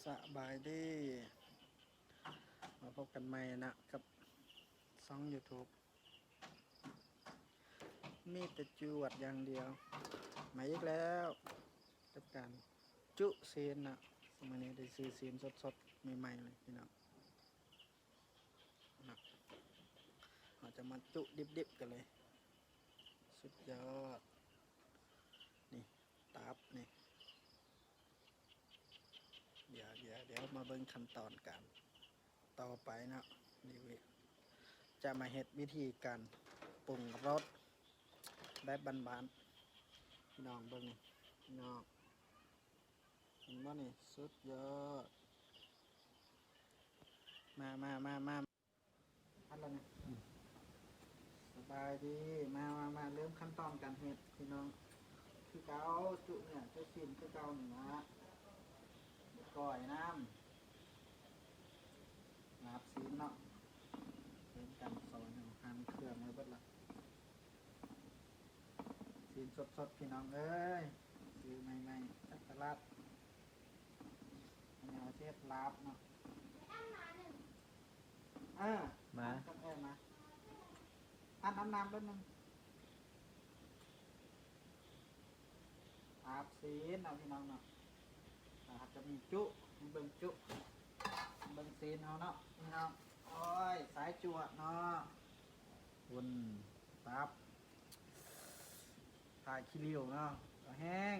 ສະບາຍດີ ມາພົບກັນໃໝ່ນະ ກັບຊ່ອງ YouTube ມີແຕ່ຈວດຢ່າງດຽວ ມາອີກແລ້ວ ກັບການຈຸຊີ້ນນະ. ມື້ນີ້ໄດ້ຊື້ຊີ້ນສົດໆ ໃໝ່ໆ ເລີຍພີ່ນ້ອງນະ. ເຮົາຈະມາຈຸດິບໆ ກັນເລີຍ. ສຸດຍອດ ນີ້ ຕັບນີ້ ດຽວ ດຽວ ດຽວມາເບິ່ງຂັ້ນຕອນການຕໍ່ໄປເນາະ. ນີ້ ຈະມາເຮັດວິທີການປຸງລົດແບບບ້ານໆ ພີ່ນ້ອງເບິ່ງນີ້ ພີ່ນ້ອງ ເຫັນບໍ່ນີ້? ສຸດຍອດ ມາ ມາ ມາ ມາ ອັດແລ້ວນະ. ອືມ ສະບາຍດີ ມາ ມາ ມາ ເລີ່ມຂັ້ນຕອນການເຮັດພີ່ນ້ອງ. ຄືເກົ່າ ຈຸເນື້ອ ຈຸຊີ້ນຄືເກົ່ານີ້ລະ ກ້ອຍນ້ຳ ລາບຊີ້ນເນາະ. ເລີ່ມການຊອຍເນາະ ຫັ່ນເຄື່ອງໄວ້ເບິດລະ. ຊີ້ນສົດໆ ພີ່ນ້ອງເອີຍ ຊື້ໃໝ່ໆ ຈາກຕະຫຼາດ. ອັນນີ້ເຮົາຊິເຮັດລາບເນາະ. ເອີ ມາ ເອີ ມາ ອັນ ອາບນ້ຳແປັບໜຶ່ງ. ລາບຊີ້ນເນາະ ພີ່ນ້ອງເນາະ. ລະເຮົາຈະມີຈຸ ໃຫ້ເບິ່ງຈຸ ເບິ່ງຊີ້ນເຮົາເນາະ ພີ່ນ້ອງ. ໂອ້ຍ ສາຍຈວດເນາະ ວຸ້ນ ຕັບ ຜ້າຂີ້ລິ້ວເນາະ ກໍແຫ້ງ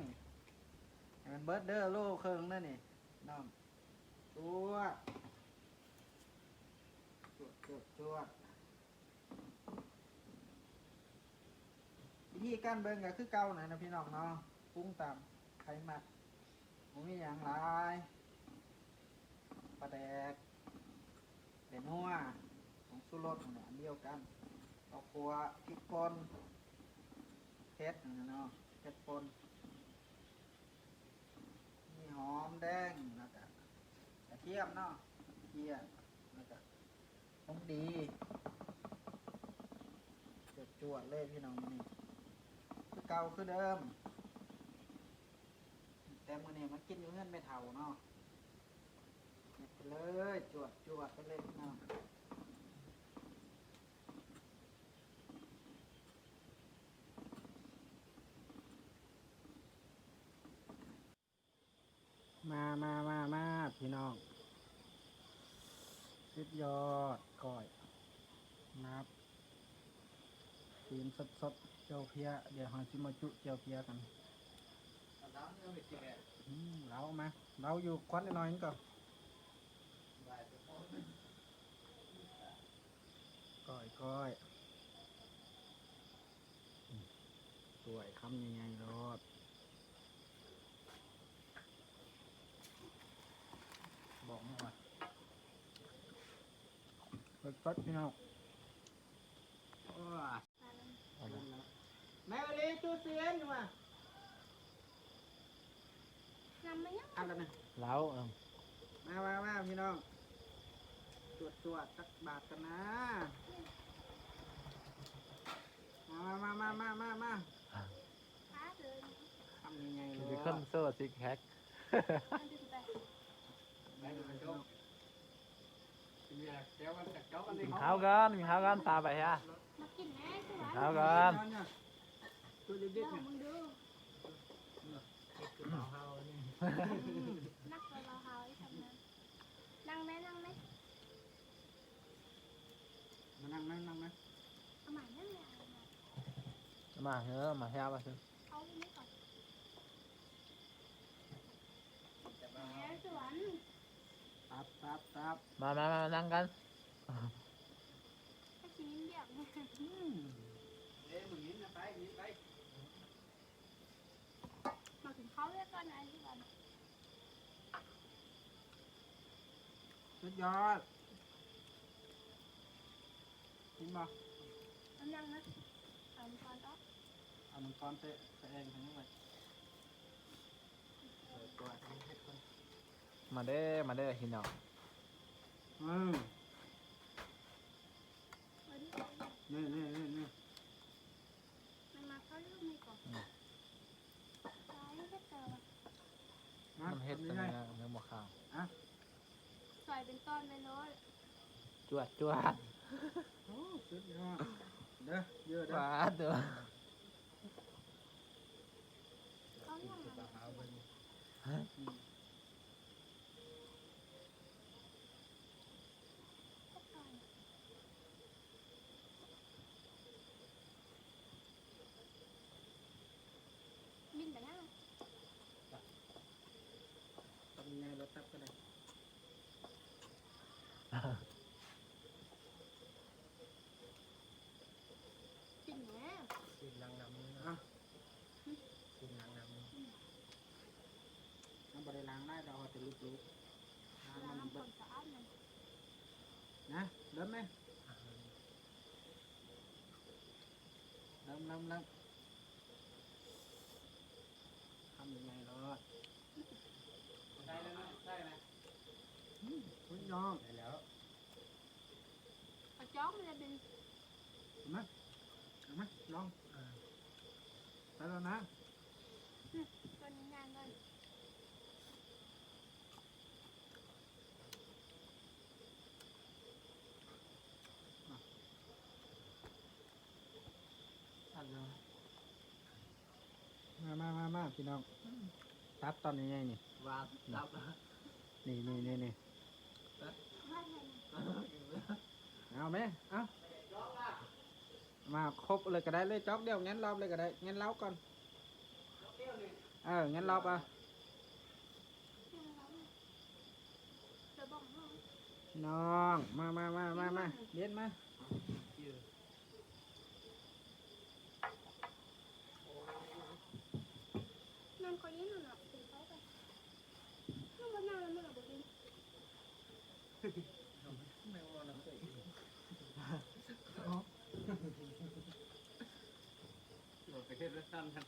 ໃຫ້ມັນເບິດເດີ ໂລເຄິ່ງເດີນີ້ນ້ອງ. ຈວດ ຈວດ ຈວດ ຈວດ. ວິທີການເບິ່ງກໍຄືເກົ່ານັ້ນນະ ພີ່ນ້ອງເນາະ ປຸງຕາມໃຜມັກ ບໍ່ມີຫຍັງຫຼາຍ. ປາແດກ ແປ້ງນົວ ຜົງຊູລົດນັ້ນແຫຼະ ອັນດຽວກັນ. ເຂົ້າຂົ້ວ ພິກປົ່ນ ເຜັດນັ້ນແຫຼະເນາະ ເຜັດປົ່ນ. ມີຫອມແດງ ແລ້ວກະກະທຽມເນາະ ກະທຽມ ແລ້ວກະຜົງດີ. ຈວດໆ ເລີຍພີ່ນ້ອງ ມື້ນີ້ຄືເກົ່າຄືເດີມ. ແຕ່ມື້ນີ້ມາກິນຢູ່ເຮືອນແມ່ເຖົ້າເນາະ ເຮັດໄປເລີຍ ຈວດໆ ໄປເລີຍພີ່ນ້ອງ. ມາ ມາ ມາ ມາ ພີ່ນ້ອງ ສຸດຍອດ ກ້ອຍ ລາບຊີ້ນສົດໆ ແຈ່ວເພຍ. ດຽວເຮົາຊິມາຈຸແຈ່ວເພຍກັນ. ອືມ ເອົາມາ ເອົາຢູ່ຄວັນໜ້ອຍໆ ກ່ອນ. ກ້ອຍ ກ້ອຍ ອືມ ກ້ວຍຄຳໃຫຍ່ໆ ໂລດ ບອກມາວ່າ ສົດໆ ພີ່ນ້ອງ. ໂອ້ຍ ແມ່ເອີລີ ຕູ້ຊີ້ນວ່າ ນຳມາຍັງ ອັນນັ້ນນະ ເຫຼົ້າ ເອີ ມາ ມາ ມາ ພີ່ນ້ອງ ຈວດໆ ຈັກບາດກັນນາ. ມາ ມາ ມາ ມາ ມາ ມາ ຄຳໃຫຍ່ໆ ໂລດ ມີຄົນໂຊຊິກແພັກ. ກິນເບຍແກ້ວກັນ ແກ້ວກັນ ກິນເຂົ້າກ່ອນ ກິນເຂົ້າກ່ອນ ຕາໄປຮະ ມາກິນແດ່ ກິນເຂົ້າກ່ອນ ໂຕເດັດໆ ລອງເບິ່ງດູ ເຮັດຄືເບົາເຮົານີ້ ໜັກກວ່າເບົາເຮົາອີກ ທຳງານ. ນັ່ງແມ່ ນັ່ງແມ່ ມານັ່ງ ນັ່ງ ນັ່ງ ນັ່ງ ເອົາມາ ນັ່ງແມ່ ເອົາມາ ເອີ ມາແຮວວ່າຊັ້ນ ເອົາຢູ່ນີ້ກ່ອນ ແຮວສວນ ຕັບ ຕັບ ຕັບ ມາ ມາ ມາ ນັ່ງກັນ ໃຫ້ຊິຍິນວຽກ ອືມ ເດ້ ມຶງຍິນນະ ໄປ ຍິນໄປ. ມາກິນເຂົ້າດ້ວຍກັນ ອັນນີ້ກ່ອນ ສຸດຍອດ ກິນບໍ່? ອັນຍັງນະ ເອົາມັງກອນອອກ ເອົາມັງກອນເຕະ ເຕະເອງ ເຮັດຫຍັງໄວ້ ມາເດີ ມາເດີ ພີ່ນ້ອງ ອືມ ນີ້ ນີ້ ນີ້ ນີ້ ມັນມາເຂົ້າຢູ່ນີ້ກ່ອນ ອືມ ຫຼາຍເຮັດແຕ່ວ່າ ມັນເຮັດແຕ່ເນື້ອ ເນື້ອໝໍຂາວ ອະ ໄປໂລດ ຈວດຈວດ ໂອ້ ສຸດຍອດເດີ ເຢີເດີ ປາດເດີ ເອົາຫຍັງມາ ມິນໄປຫາ ຕຳໃຫຍ່ ລົດຕັບກໍໄດ້ ກິນແດ່ ກິນນາງນຳ ອ່ະ ກິນນາງນຳ ມັນບໍ່ໄດ້ລ້າງຫຼາຍດອກ ເອົາແຕ່ຫຼຸບໆ ລ້າງ ລ້າງ ມັນ ຄວາມສະອາດມັນ ນະ ເລີ່ມແມະ ເລີ່ມ ເລີ່ມ ເລີ່ມ ຄຳໃຫຍ່ໆ ໂລດ ໄດ້ແລ້ວນະ ໄດ້ນະ ອືມ ສຸດຍອດ ໄດ້ແລ້ວ ເອົາຈ້ອງມາເລີຍບິນ ເອົາມາ ເອົາມາ ລອງ ເອີ ໄດ້ແລ້ວນະ ອືມ ຕົວນີ້ຍ່າງກ່ອນ ມາ ມາ ມາ ມາ ພີ່ນ້ອງ ຕັບຕອນໃຫຍ່ໆ ນີ້ ວ່າຕັບ ນີ້ ນີ້ ນີ້ ນີ້ ເອົາແມະ ເອົາ ມາຄົບເລີຍກໍໄດ້ເລີຍ ຈອກດຽວ ແງນລອບເລີຍກໍໄດ້ ແງນລອບກ່ອນ ເອີ ແງນລອບເອົາ ພີ່ນ້ອງ ມາ ມາ ມາ ມາ ມາ ເລນມາ ນາງກໍຍິນນະ ກິນເຂົ້າໄປ ນາງບໍ່ນາງ ມັນກໍບໍ່ກິນ ແມ່ງບໍ່ນາງເຄີຍກິນ ເອົາ ເອົາໄປເຮັດໄວ້ຊັ້ນນະ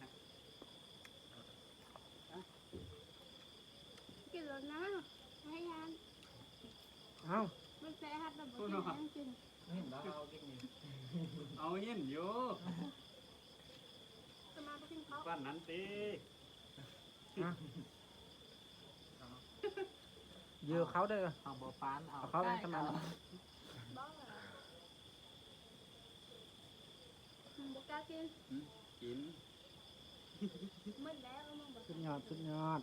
ກິນແລ້ວນະ ໃຫ້ຍານ ເອົ້າ ມັນແຊະຮັດແລ້ວບໍ່ກິນ ຍັງກິນ ເຫັນບໍ່ ເອົາກິນນີ້ ເອົາກິນຢູ່ ສະມາບໍ່ກິນເຂົ້າ ປານນັ້ນຕິ ຮະ ເຢີເຂົ້າເດີ ເອົາບໍ່ປານ ເອົາ ເອົາເຂົ້າ ໃກ້ ສະມາ ເຂົ້າ ບໍ່ ມັນບໍ່ກ້າກິນ ຫືມ ກິນ ໝົດແລ້ວ ມັນບໍ່ ສຸດຍອດ ສຸດຍອດ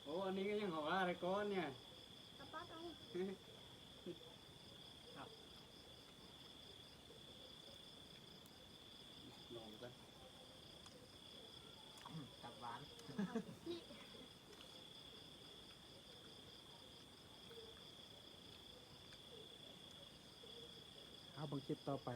ໂອ້ ອັນນີ້ກໍຍັງເອົາວ່າໄດ້ກ່ອນນີ້ ກະປັດເອົາ ຄັບ ລອງກັນ ອືມ ຕັບຫວານ ເອົາເບິ່ງຄລິບຕໍ່ໄປ.